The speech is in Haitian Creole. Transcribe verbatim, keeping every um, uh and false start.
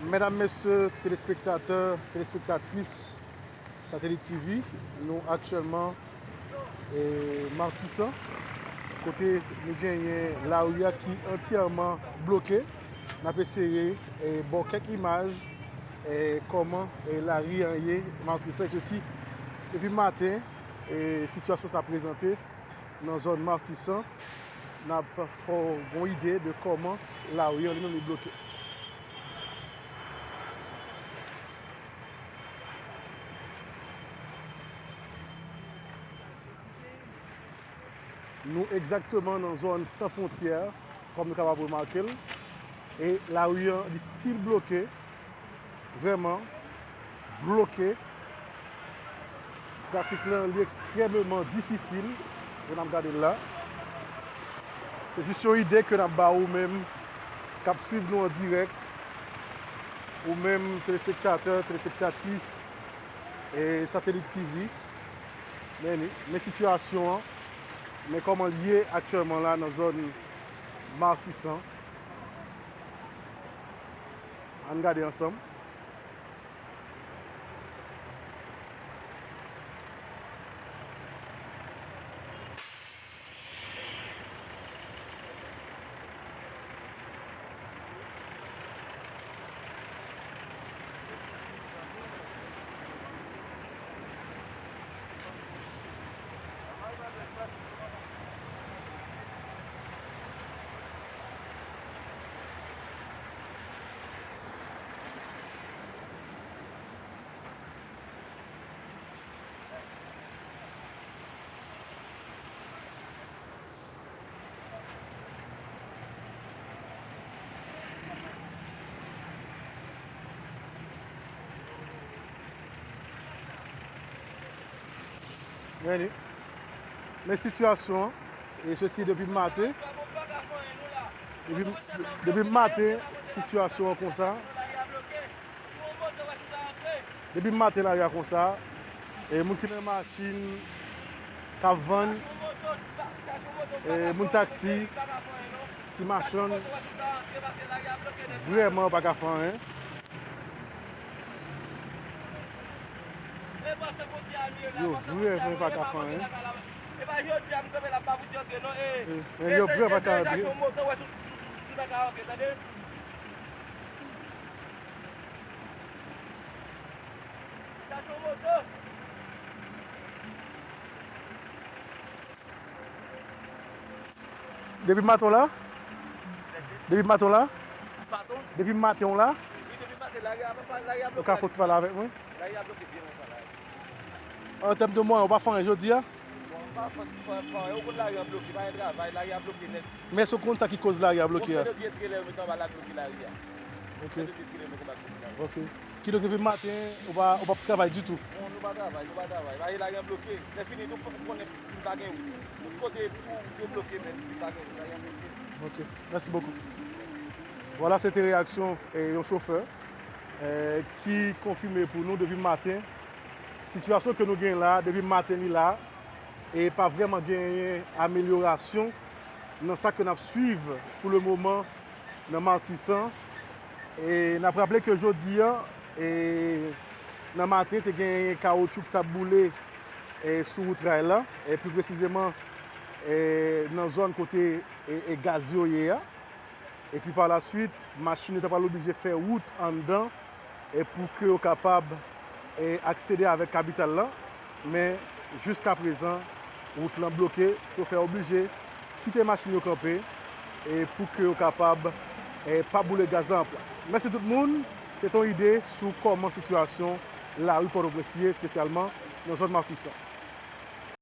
Medam, mesye, telespektatè, telespektatris Satelit T V, nou aktyèlman, e, Matisan, kote nou genyen lari a ki antyèman bloke. N ap eseye, e, ba w kèk imaj, e, kòman, e, lari an ye Matisan, e sesi depi maten, e, sitiyasyon sa prezante nan zòn Matisan, n ap fè w gon ide de kòman lari an li menm li bloke. Nou egzakteman nan zòn San Fwontyè, kòm nou kapab remake l. E lari an, li still bloke. Vrèman, bloke. Trafik lan, li ekstrèmeman difisil. Jan n ap gade l la. Se jis yon ide ke n ap ba ou menm k ap swiv nou an dirèk. Ou menm, telespektatè, telespektatris, e Satelit T V. Men, men sitiyasyon an, men kòman l ye aktyèlman la nan zòn Matisan. Ann gade ansanm. Men sitiyasyon an, e sesi depi maten, depi, depi maten, sitiyasyon an konsa. Depi maten lari a konsa, e moun ki nan machin, k ap vann, e moun taksi, ti machann, vrèman pa ka fè anyen. Yo vrèman pa ka fè anyen. E, men yo vrèman pa ka antre. Chache yon moto. Depi maten w la? Depi maten w la? Padon? Depi maten w la? Wi, depi maten, lari a, lari a bloke. Ou ka fè yon ti pale avèk mwen? Lari a bloke byen lontan la. An tèm de mwayen, ou pa fè anyen jodi a? Bon, m pa fè, fè, fè anyen. Ou konn lari a bloke, pa gen travay, lari a bloke nèt. Men èske w konn sa ki koz lari a bloke a? Bon, yo di trelè yo mete anba la bloke lari a. Ok. Yo di trelè yo mete anba bloke lari a. Ok. Kidonk, depi maten, ou pa, ou p ap travay ditou? Non, nou pa travay, nou pa travay. Paske lari a bloke. Lè fini, nou p-, konnen pa gen wout. Tout kote, tout wout yo bloke, men pa gen wout, lari a bloke. Ok. Merci beaucoup. Vwala, se te reyaksyon, eh, yon chofè, eh, ki konfime pou nou depi maten. Sitiyasyon ke nou gen la, depi maten li la, e pa vrèman genyen amelyorasyon nan sa ke n ap swiv pou le moman nan Matisan. E n ap raple ke jodi a, e nan maten, te genyen kawotchou ki t ap boule, e sou wout ray la, e pi presizeman, e nan zòn kote, e, e gaz yo ye a. Epi pa la swit, machin yo ta pral oblije fè wout anndan, e pou ke yo kapab, e aksede avèk kapital la. Men jiskaprezan, wout lan bloke, chofè oblije kite machin yo kanpe, e pou ke yo kapab, e pa boule gaz la anplas. Mèsi tout moun, se te yon ide sou kòman sitiyasyon lari Pòtoprens ye, espesyalman nan zòn Matisan.